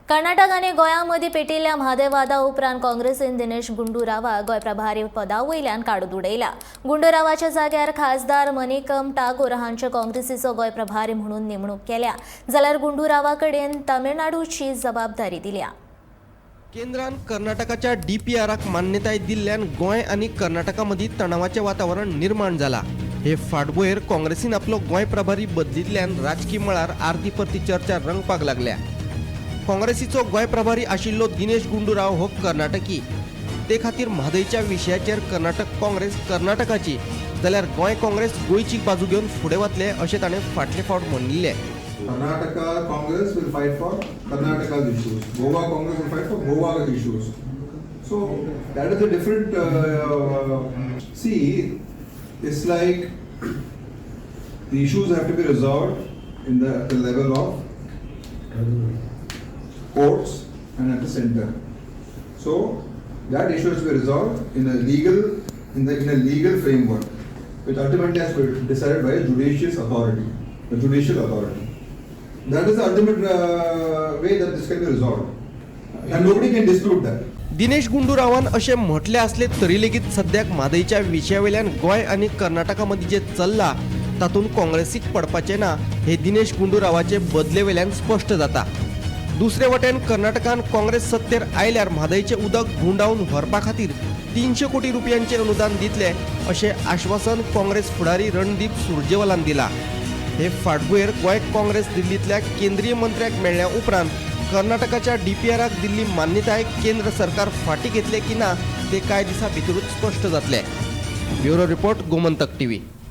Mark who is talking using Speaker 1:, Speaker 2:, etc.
Speaker 1: कर्नाटक आनी गोंया मदीं पेटिल्ल्या म्हादय वादा उपरांत काँग्रेसीन दिनेश गुंडू रावाक गोंय प्रभारी पदा वयल्यान काडून उडयला. गुंडू रावाच्या जाग्यार खासदार मनिकम टागोर हांचे काँग्रेसीचो गोंय प्रभारी म्हणून नेमणूक केल्या, जाल्यार गुंडू रावा कडेन तमिळनाडूची जबाबदारी दिल्या.
Speaker 2: केंद्रान कर्नाटकाच्या डीपीआराक मान्यताय दिल्ल्यान गोंय आनी कर्नाटका मदीं तणावाचें वातावरण निर्माण जाला. हे फाटभुंयेर काँग्रेसीन आपलो गोंय प्रभारी बदलिल्ल्यान राजकी मळार आरती परती चर्चा रंगपाक लागल्या. काँग्रेसीचो गोंय प्रभारी आशिल्लो दिनेश गुंडू राव हो कर्नाटकी. ते खातीर म्हादयच्या विशयाचेर कर्नाटक काँग्रेस कर्नाटकाची जाल्यार गोंय काँग्रेस गोंयची बाजू घेवन फुडें वतले, अशें ताणें फाटले फावट म्हणिल्लें.
Speaker 3: Karnataka Congress will fight for Karnataka's issues. Goa Congress will fight for Goa's issues. So that is a different. See, it's like the issues have to be resolved in the at the level of courts and at the center. So that issue has to be resolved in a legal framework, which ultimately has to be decided by a judicious authority, the judicial authority. That is the ultimate way that this can be resolved, and nobody can dispute that.
Speaker 2: Dinesh Gundu रावान अशें म्हटलें आसलें तरी लेगीत सद्याक म्हादयच्या विशया वयल्यान गोंय आनी कर्नाटका मदीं जें चल्लां तातूंत काँग्रेसीक पडपाचें ना, हे दिनेश गुंडू रावाचे बदले वयल्यान स्पश्ट जाता. दुसरे वटेन कर्नाटकान काँग्रेस सत्तेर आयल्यार म्हादयचें उदक घुंवडावन व्हरपा खातीर 300 कोटी रुपयांचें अनुदान दितले, अशें आश्वासन काँग्रेस फुडारी रणदीप सुरजेवालान दिलां. हे फाटभुंयेर गोंय काँग्रेस दिल्लींतल्या केंद्रीय मंत्र्याक मेळ्ळ्या उपरांत कर्नाटकाच्या डीपीआराक दिल्ली मान्यताय केंद्र सरकार फाटीं घेतले की ना, ते कांय दिसां भितरूच स्पश्ट जातलें. Bureau report, Gomantak TV.